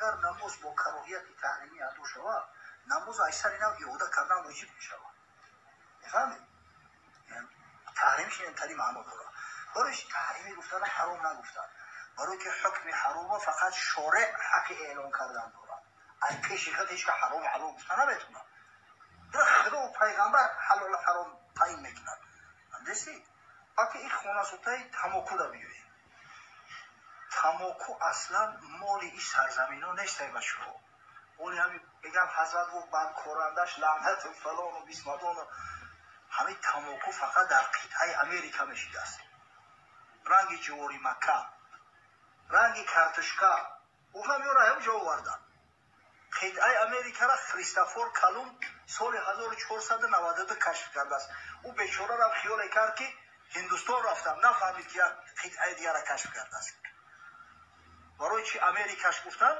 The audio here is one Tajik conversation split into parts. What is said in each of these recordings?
Агар намоз бо кароҳияти таҳримӣ адо шавад, намоз аз сари нав иода кардан воҷиб мешавад. Мефаҳмед? Таҳримиш интари маъно дорад. Барои таҳримӣ гуфтан ҳаром нагуфтан. Барои ки ҳукми ҳарома фақат шореъ ҳаққи эълон кардан дорад. Аз пеши худ ҳеч кас ҳарому ҳалол гуфта наметавонад. Худо ва пайғамбар ҳалолу ҳаром таъин мекунад. Андеси? Балки ин хонасӯхтаи тамокура биёем. Тамоку аслан моли ин сарзамино нест, ай бачаҳо. Оли ҳами мегам ҳазрат гуфт бандкорандаш лаънату фалону бисмадону. Ҳамин тамоку фақат дар қитъаи Америка мешидааст. Ранги ҷувори Макка, ранги картошка, ӯ ҳам ёра ҳам ҷо овардан. Қитъаи Америкара Христофор Колумб соли 1492 кашф кардааст. Ӯ бечорарам хиёле кард, ки Ҳиндустон рафтам, нафаҳмид, ки як қитъаи дигара кашф кардааст. Барои чи Америкаш гуфтам?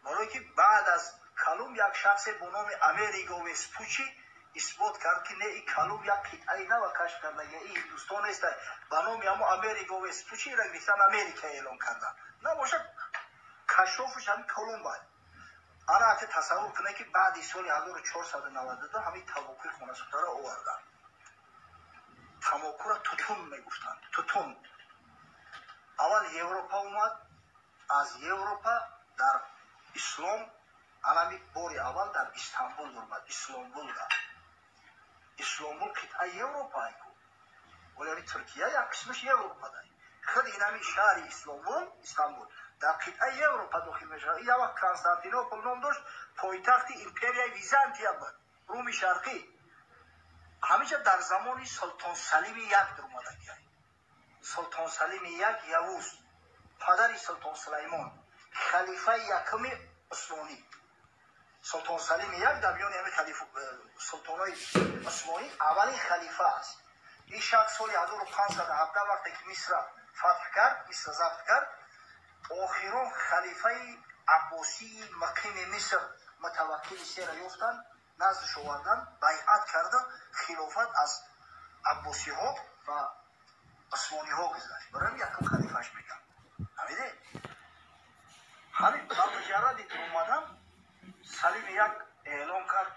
Барое ки баъд аз Колумб як шахсе бо номи Америго Веспучи исбот кард, ки не, и Колумб як қитъаи нава кашф карда, и Ҳиндустон нест. Ба номи ҳамо Америго Веспучи ира гирифтан, Америка эълон кардан. Набошад, кашофуш ҳамин Колумб. Ана аки тасаввур кунед, ки баъди соли 1492 ҳамин тамокуи хонасӯхтаро оварданд. Тамокура тутун мегуфтанд. Тутун аввал Европа омад, аз Европа дар ислом анами бори аввал дар Истанбул омад, Исломбулда. Исломбул қитъаи Европа айку, оли ҳами Туркия як қисмаш Европада. Худ инами шаҳри Исломбул, Истанбул дар қитъаи Европа дохил мешавад. Ин як вақт Константинопол ном дошт, пойтахти империяи Византия буд, Руми Шарқӣ. Ҳамиҷа дар замони Султон Салими як даромадагиай. Султон Салими як Явуз, падари Султон Сулаймон, халифаи якуми Усмонӣ. Султон Салими як дар миёни ҳамин султонҳои Усмонӣ аввалин халифа аст. Ин шахс соли 1517, вақте ки Мисра фатҳ кард, Мисра забт кард, охирон халифаи аббосии муқими Миср Мутаваккили сера ёфтанд, наздаш оварданд, байъат карда, хилофат аз аббосиҳо ва усмониҳо гузашт. Барои якум халифаш мегам. Ҳамиде, ҳамин ба муҷарради омадан Салими як эълон кард,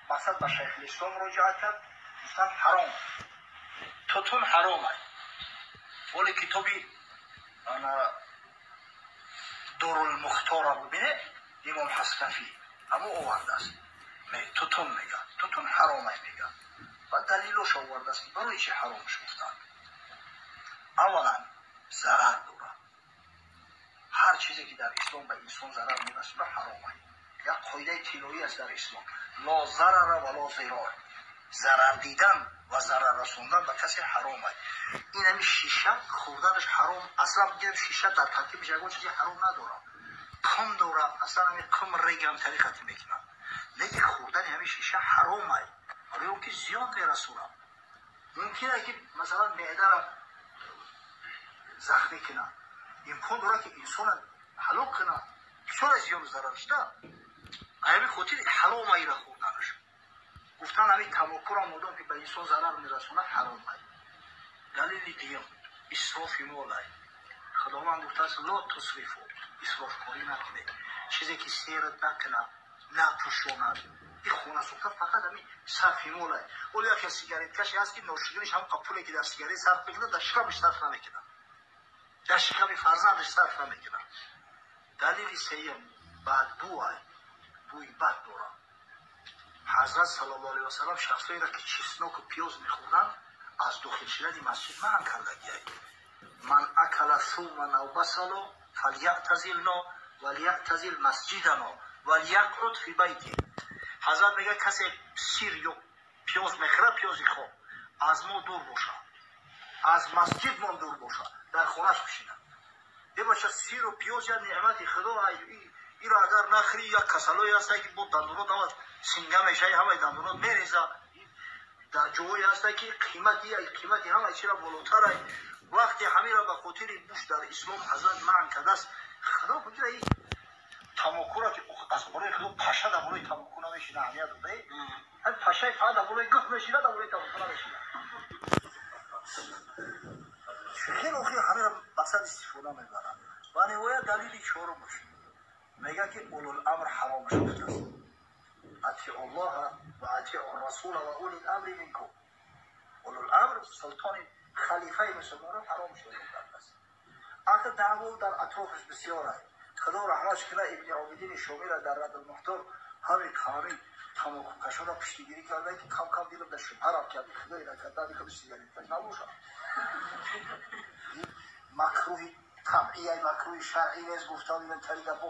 мақсад ба Шайхулислом муроҷиат кард, гуфтанд ҳаром, тутун ҳаром ай. Оли китоби Дурулмухтора бубине, Имом Ҳаснафӣ ҳамо овардааст. Тутун мега, тутун ҳаром ай мега ва далилош овардааст, ки барои чи ҳаромш гуфтанд. Аввалан, зарар дорад. Ҳар чизе ки дар ислом ба инсон зарар мерасонад, ҳаром ай. Як қоидаи тиллоӣ аст дар ислом: ло зарара ва ло зирор. Зарар дидан ва зарар расондан ба касе ҳаром ай. Ин ҳами шиша хӯрданаш ҳаром. Аслан бигирем, шиша дар таркибиш ягон чизи ҳаром надорад, қум дорад. Аслан ҳами қум регам тариқати мекунад, лекин хӯрдани ҳами шиша ҳаром ай, барои он ки зиён мерасонад. Мумкин аст, ки масалан меъдара захмӣ кунад, имкон дорад, ки инсона ҳалок кунад. Бисёр зиёну зарарш да. Ҳамин хотир ҳаром айра хӯрданаш гуфтан. Ҳамин тамокура модом ки ба инсон зарар мерасонад, ҳаром ай. Далели дуюм исрофи мол ай. Худованд гуфтааст: ло тусрифу, исрофкорӣ накунед. Чизе ки серат накунад, напӯшонад. Ин хонасӯхта фақат ҳамин сарфи мол ай. Оли яке сигареткаше ҳаст, ки ношукриш ҳам пуле ки дар сигарет сарф мекунад, дар шикамаш сарф намекунад, дар шиками фарзандаш сарф намекунад. Далели сеюм бадбӯ ай, бӯи бад дорад. Ҳазрат саллаллоҳу алайҳи васалам шахсоеро, ки чесноку пиёз мехӯрданд, аз дохил шудани масҷид манъ кардагиай. Ман акала суман ав басало фалятазилно валятазил масҷидано валяқъуд фи байти. Ҳазрат мегӯяд, касе сир ё пиёз мехӯрад, пиёзи хом, аз мо дур бошад, аз масҷидмон дур бошад, дар хонаш бишинад. Бебаша, сиру пиёз як неъмати Худо. Иро агар нахӯри, як касалое ҳастае, ки бо дандонот ҳама синга мешавӣ, ҳамаи дандонот мереза. Дар ҷоҳое ҳастае, ки қимати ҳамаи чира болотарай. Вақте ҳамира ба хотири буш дар ислом ҳазрат манъ кардааст, Худо куҷа тамокура, ки аз болои Худо паша дар болои тамоку намешина, аҳамият додаи? Ҳамин пашаи фақат дар болои гӯх мешина, дар болои тамоку намешина. Хеле охир ҳамира мақсад истифода мебарад. Ва ниҳоят далели чорумаш Мега ки улул амр ҳаромаш гуфтааст. Атиу Аллоҳа ва атиу расула ва улил амри минкум. Улул амр султони халифаи мусулмонон ҳаромаш кардааст. Ака даъво дар атрофаш бисёр аст. Худо раҳматш кунад Ибни Обидини Шомира дар Раддулмуҳтор ҳамин ҳамин тамокукашонро пуштигирӣ карда ки кам кам дилам дар шубҳа рафт ки ҳамин худое накарда ҳамин худи сигареткаш набошад. Макрӯҳи табъия, макрӯҳи шаръӣ нест гуфтам ин тари гапо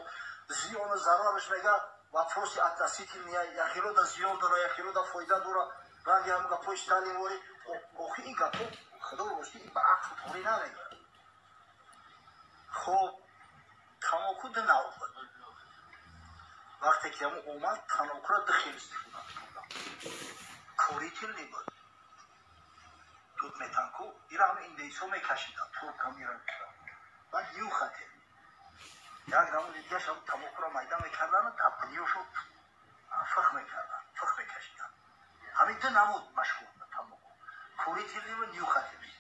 зиёну зарараш мега вопроси относительный, яхело да зиён дора, яхело да фоида дора. Ранги ҳамин гапои Сталин вори охи ин гапо худо рости ба ақл торӣ намегирад. Хоб тамоку ду навъ буд. Вақте ки ҳамон омад тамокуро ду хел истифода мекардам. Курительный буд. Дуд метанку, ира ҳам индейсо мекашиданд, туркам ира мекарданд. Баъд нюхательный. Як намуди дигараш ҳам тамокуро майда мекарданду дар биниёшо фих мекарданд, фих мекашиданд. Ҳамин ду намуд машҳур буд тамоку. Курительный ва нюхательный.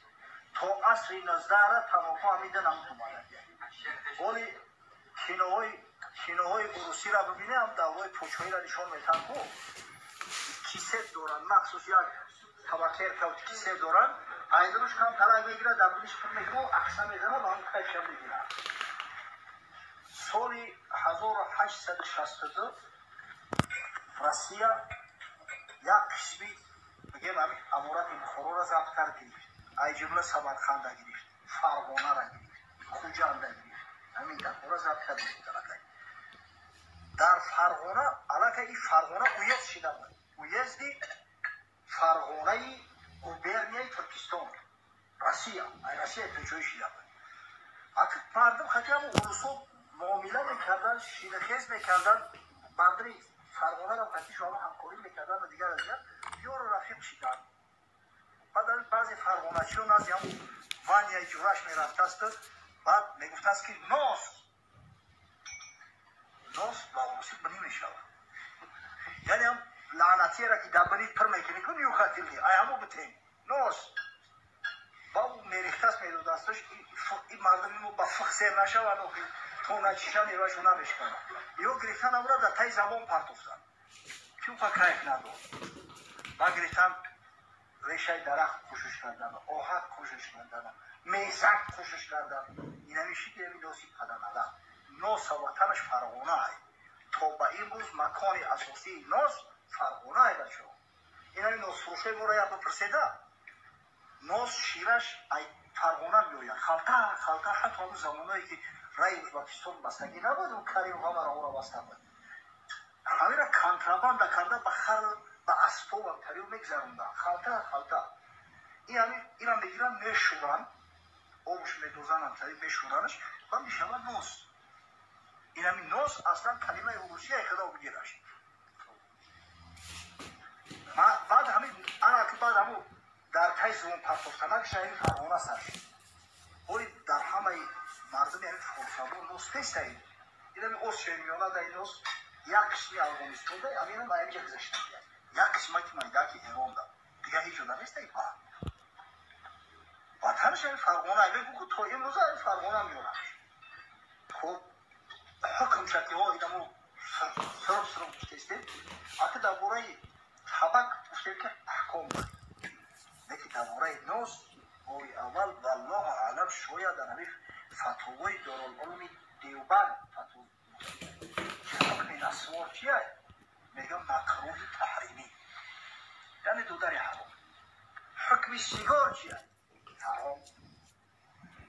То асри 19 тамоку ҳамин ду намуд омада. Оли киноҳои урусиро бибинем, давраи почоиро нишон метаҳанд ку кисет доранд, махсус як табакерка кисет доранд, айдаруш кам талак мегирад, дар биниш пур мекунад, акса мезанад ва ҳам кайфша мегирад. Соли 1862 Россия як қисми бигем ҳамин аморати Бухороро забт кард, гирифт. Ай ҷумла Самарқанда гирифт, Фарғонара гирифт, Хуҷанда гирифт. Ҳамин гапҳоро забт кард гирифт аллакай. Дар Фарғона аллакай ин Фарғона уезд шида буд. Уезди Фарғонаи губернияи Туркистон, Россия, ай Россия печоӣ шида буд. Аки мардум хати ҳамон урусо муомила мекарданд, ширахез мекарданд, мардуми Фарғонаро хати шумо ҳамкорӣ мекарданд ва дигар аз дигар ёру рафиқ шиданд. Баъд баъзе фарғоначиҳо назди ҳамон Ваняи ҷураш мерафтасту баъд мегуфтааст ки нос нос ба урусӣ бинӣ мешавад. Яъне ҳам лаънатиеро ки дар бинӣ пир мекунӣ ку нюхательный, ай ҳамо битем нос. Ба ӯ мерехтаст медодасташ ин мардуми мо ба фих сер нашаванд, охи то начиша мевашу намешканад. Ё гирифтан амра дар таи забон партофтанд. Ки ӯ кайф надод. Ба гирифтан решаи дарахт кӯшиш кардан, оҳак кӯшиш кардан, мезак кӯшиш кардан. Инамишиди ҳамин носи паданала. Носа ватанаш Фарғона ай. То ба имрӯз макони асосии нос Фарғона ай бачаҳо. Инами носфурӯшои моро як бипурседа. Нос шираш ай Фарғона меояд. Халта халта ҳатто ҳамун замоное ки раи Ӯзбекистон бастагӣ набуд, ӯ Карим ҳамаро ора баста буд. Ҳамира контрабанда карда ба хар ба аспо ва тариқ мегзаронданд. Халта халта. Ин ҳамин инам мегиранд мешӯранд, обш медозанд, тариқ мешӯранаш ва мешавад нос. Ин ҳамин нос аслан калимаи урусия худо бигираш. Баъд ҳамин ана ки баъд ҳамун дар таи забон партофтанак шаҳри Фарғона сар шуд. Оли дар ҳамаи мардуми ҳамин форсабон нос нестаи. Ин ҳамин Осиёи Миёна дар нос як қисми Афғонистон да ҳаминам ба ҳаминҷа гузашта. Як қисмати майдаки Эрон да. Дигар ҳеҷ ҷо нестаи ба. Ватанаш ҳамин Фарғона мегӯ то имрӯза ҳамин Фарғона меорад. Хуб ҳукм шакиҳо инамо сироб сироб гуфтестем. Аки дар бораи табак гуфтем ки аҳком буд. Лекин дар бораи нос бори аввал валлоҳу аълам шояд дар ҳамин фатвои Дорулулуми Девбанд фатво ҳукми насвор чия? Мегӯям макрӯҳи таҳримӣ, яъне дудари ҳаром. Ҳукми сигор чия? Ҳаром.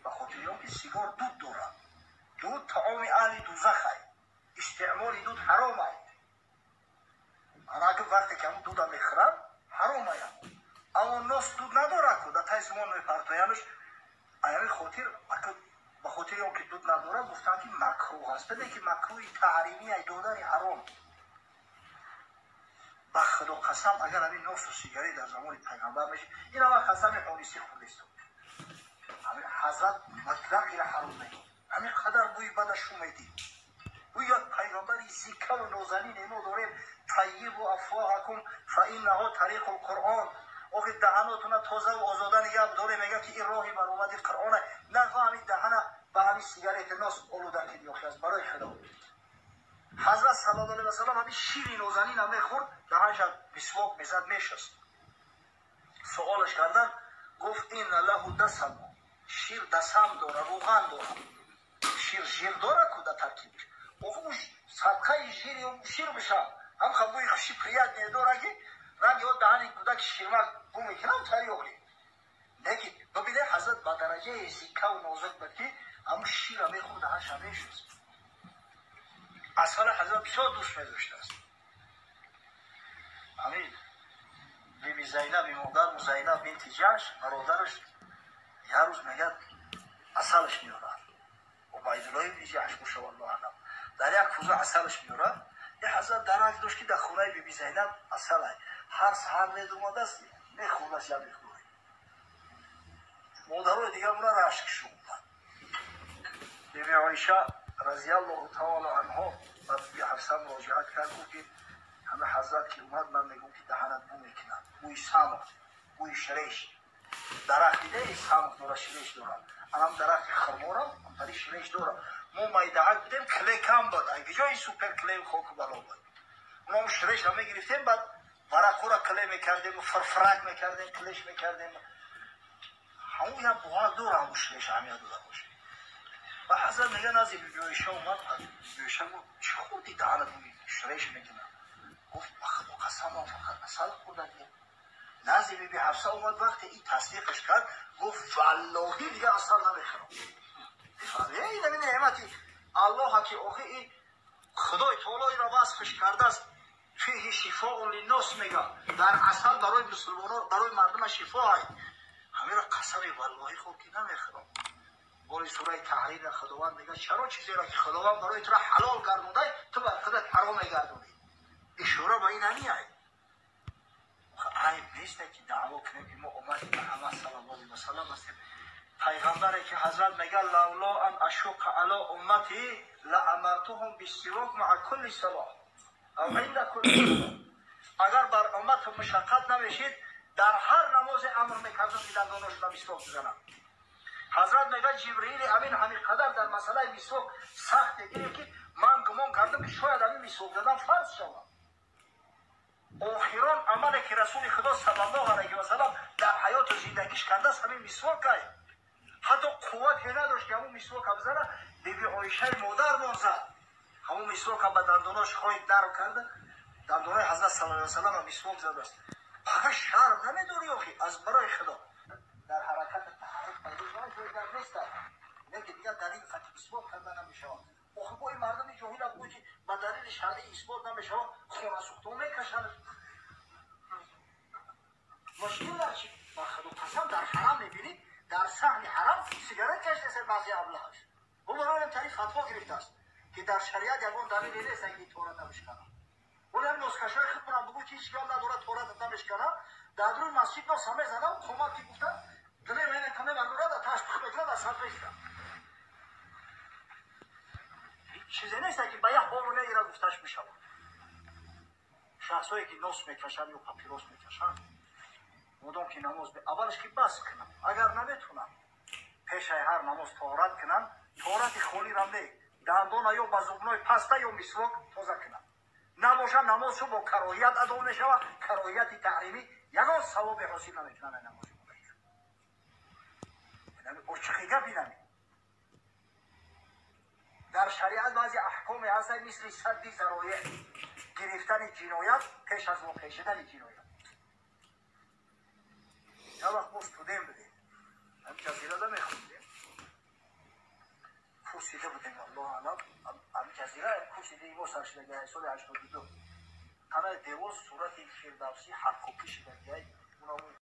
Ба хотири он ки сигор дуд дорад. Дуд таоми аҳли дузах ай. Истеъмоли дуд ҳаром ай. Ана вақте ки ҳамун дуда мехӯрад, ҳаром ай. Аммо нос дуд надорад ку дар таи зумон мепартоянаш. Аями хотир ба хотири он ки дуд надорад гуфтанд ки макрӯҳ аст. Баде ки макрӯҳи таҳримӣ ай, додари ҳаром. Ба худо қасам агар ҳамин носу сигарет дар замони пайғамбар мешид, ин ава қасами ҳониси хурдисту. Ҳамин ҳазрат мутлақ ира ҳаром мекунад. Ҳамин қадар бӯи бада шумедид. Ӯ як пайғамбари зикаву нозанин мо дорем. Таййибу афвоҳакум фа иннаҳу тариқул Қуръон. Охи даҳанотуна тозаву озода нигаҳ дорем, мегӯяд ки ин роҳи баромади Қуръона. Нахоҳ ҳамин даҳана ба ҳамин сигарети нос олуда кунӣ охи аз барои худо. саллаллоҳу алайҳи васаллам ҳамин шири нозанина мехӯрд, даҳанша мисвок мезад, мешаст. Суолаш кардан, гуфт: инна лаҳу дасам, шир дасам дора, рӯған дора, шир жир дора ку дар таркибиш. Охи садқаи жири шир биша, ҳам бӯи хуши приятне дора, ки ранги о даҳани кӯдаки ширмак бу мекунам тари охи. Лекин бибине, ҳазрат ба дараҷаи зиккаву нозук буд, ки ҳамун шира мехӯрд, даҳанша мешуст. Асала ҳазрат бисёр дӯст медоштааст. Ҳамин биби Зайнаби модару Зайнаб бинти Ҷаш, бародараш, як рӯз мегӯяд, асалаш меорад. Убайдуллоҳ ибни Ҷаш боша, валлоҳу аълам. Дар як кӯза асалаш меорад. Е ҳазрат дарак дошт, ки дар хонаи биби Зайнаб асалай. Ҳар саҳар медомадааст, мехӯрдааст як миқдоре. Модарои дигармона рашк шуданд. Биби Оиша разиаллоҳу таоло анҳо ба биби Ҳафса муроҷиат кард, гуфт, ки ҳама ҳазрат ки омад, ман мегӯм, ки даҳанат бу мекунад, бӯи самғ, бӯи ширеш. Дарахт дидаи, самғ дора, ширеш дорад. Анам дарахти хурморам амтари ширеш дорад. Мо майдаак будем, клей кам буд, ҷои супер клей хоку бало буд. Мо ширешро мегирифтем, баъд варақҳоро клей мекардем, фарфарак мекардем, клеш мекардем. Ҳамун як буҳа дора, ҳамун ширеш аҳамият дода бошад. Ва ҳазрат мега, назди биби Оиша омад. Биби Оиша гуфт: чӣ хӯрдӣ, даҳанат бӯи ширеш мекунад? Гуфт: ба Худо қасам, ман фақат асал хӯрдагиям. Назди биби Ҳафса омад, вақте ин тасдиқаш кард, гуфт: валлоҳӣ, дига асал намехӯрам. Мефаҳмӣ, инами неъмати Аллоҳа, ки охи ин Худои таоло инро васфш кардааст. Фиҳи шифоун линнос, мега, дар асал барои мусулмоно, барои мардума шифо ай. Ҳамеро қасами валлоҳӣ хӯрд, ки намехӯрам. Бори сураи Таҳрим Худованд мега: чаро чизеро, ки Худованд барои туро ҳалол гардондай, ту бар худат ҳаром мегардонӣ? Ишора ба ин ҳамин айб нест, ки даъво кунем, ки мо уммати Муҳаммад саллаллоҳу алайҳи васаллам ҳастем. Пайғамбаре, ки ҳазрат мега: лавло ан ашуққа ало уммати лаамартуҳум биссивок маа кулли салоҳ ав инда кулли салоҳ. Агар бар уммату мушаққат намешид, дар ҳар намозе амр мекардам, ки дандоношона мисвок бизананд. Ҳазрат мега, Ҷибриили Амин ҳамин қадар дар масъалаи мисвок сахт гирифт, ки ман гумон кардам, ки шояд ҳамин мисвок задан фарз шавад. Охирон амале, ки Расули Худо саллаллоҳу алайҳи васаллам дар ҳаёту зиндагиш кардааст, ҳамин мисвокай. Ҳатто қуввате надошт, ки ҳамун мисвока бизана. Биби Оишаи модармон зад ҳамун мисвока, ба дандонош хоҳи дарм карда, дандонои ҳазрат саллаллоҳу алайҳи васаллам мисвок задааст. Фақат шарм намедорӣ, охи, аз барои Худо дар ҳаракати таҳаррук пайдо шавад, ҷои гап нест, лекин дигар дар ин хати исбот карда намешавад. Охи, бо ин мардуми ҷоҳила бигӯй, ки ба далели шаръӣ исбот намешавад, хонасӯхто мекашанд. Мушкил дар чи? Ба Худо қасам, дар ҳарам мебинӣ, дар саҳни ҳарам сигарет кашидааст баъзе аблаҳаш. Ӯ барои тари фатво гирифтааст, ки дар шариат ягон далеле нест, ки торат намешканад. Олам носкашои худмонам бигӯ, ки ҳеҷ гап надорад, торат намешканад. Дар рӯи масҷид носа мезанам, қомат ки гуфта, диле мене каме бардорад, таш пих мекунад, аз сар меистад. Чизе нест, ки ба як ҳолу неира гуфташ мешавад. Шахсое, ки нос мекашанд ё папирос мекашанд, модом ки намоз, аввалаш ки бас кунанд, агар наметунанд, пешаи ҳар намоз тоҳорат кунанд. Тоҳорати холира не, дандона ё ба зубной паста ё мисвок тоза кунанд. Набошад, намозшо бо кароҳият адо мешавад, кароҳияти таҳримӣ, ягон савобе ҳосил намекунанд намози. Очиқи гап инами. Дар шариат баъзе аҳкоме ҳастанд, мисли садди зароеъ, гирифтани ҷиноят пеш аз воқеъ шудани ҷиноят. Як вақт мо студент будем, ҳамин ҷазирада мехондем, курсида будем, аллоҳу аълам, ҳамин ҷазира курсидаи мо сар шудагиай соли 82. Танаи девор сурати Фирдавсӣ ҳаққокӣ шудагиай. Унамун.